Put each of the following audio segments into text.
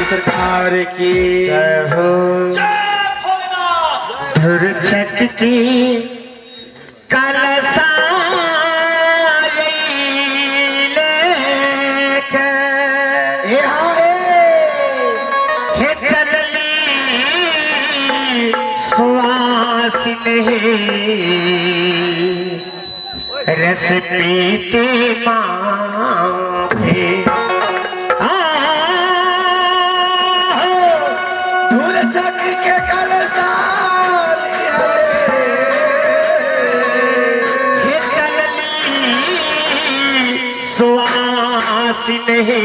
सरकार की जय हो। जय धुर छटकी कलसा लेके ए हाँ ए हे चलली सुवासिन हे रस पीते माथे धुर छक के कलसा हे चलली सुवासिन हे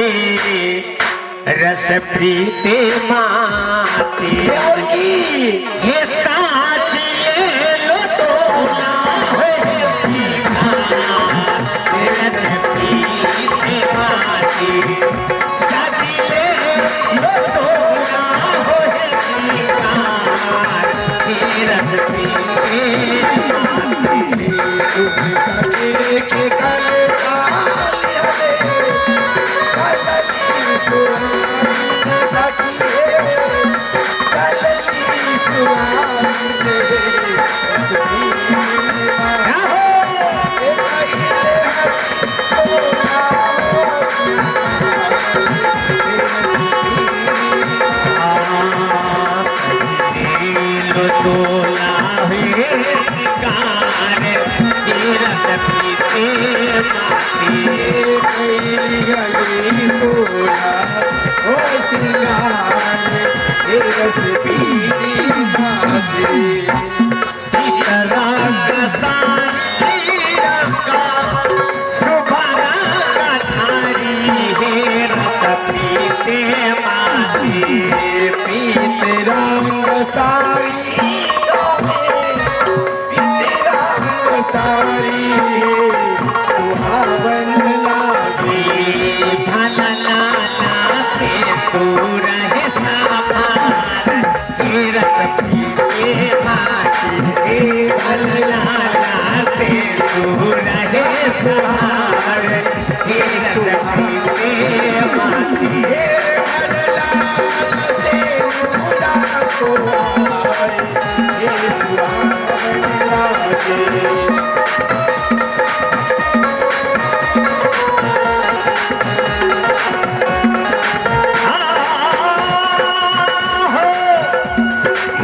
रस प्रीते माते और की हे साचिए लो सोना हो रस प्रीते माते साचिए लो सोना हो रस प्रीते माते धुर छक के कलसा चलली सुहानी सखी चलली सुहानी लो तोला हे कार रस पीते माते सीतराग सारी रंगा शुभरंग थारी हे रस पीते माते पीते रंग सारी पीते रंग सारी सुहावन लागे भला लाला से तू रहे सामार हे रस पीते माते हे भला लाला से तू रहे सामार हे रस पीते माते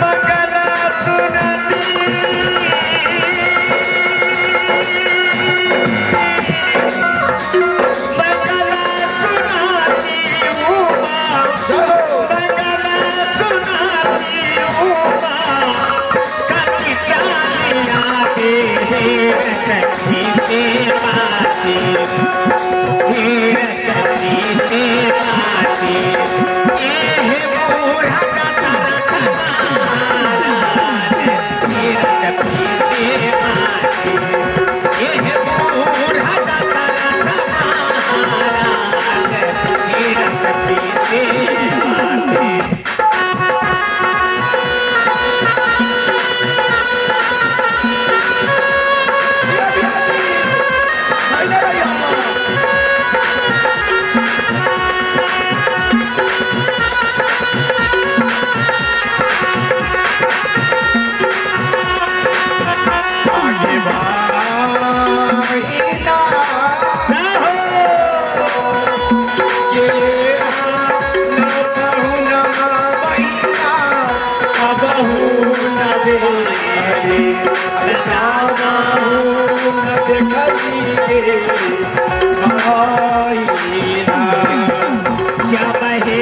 मंगल सुनती मंगल सुनाती उमा मंगल सुनाती उमा कति चालिया के सखी के माते हे सखी के माते एह बूढ़ा पीते क्या बहे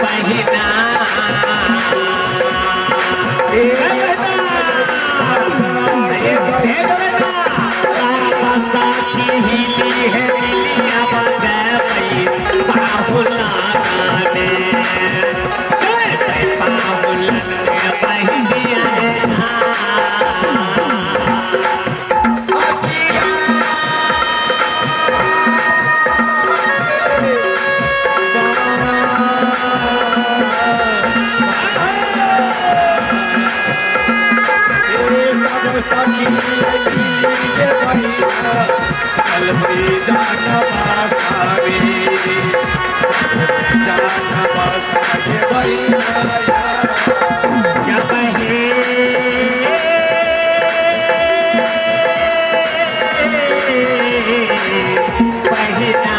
बहिना जब सखी ये बहिना चलबई जान बसावे जान बसाए बहिना जब हे बहिना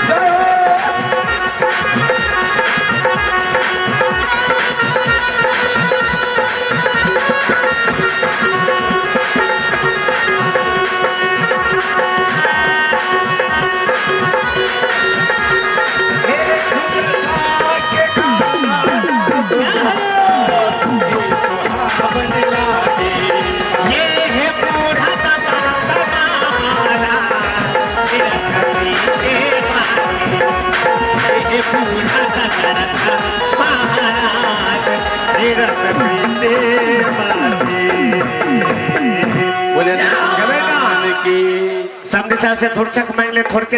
जय हो। ये है बूढ़ा तुम्हारा ये बूढ़ा महाराज बोले भगवान की समझे साहब से थोड़ा मांग ले थोड़के।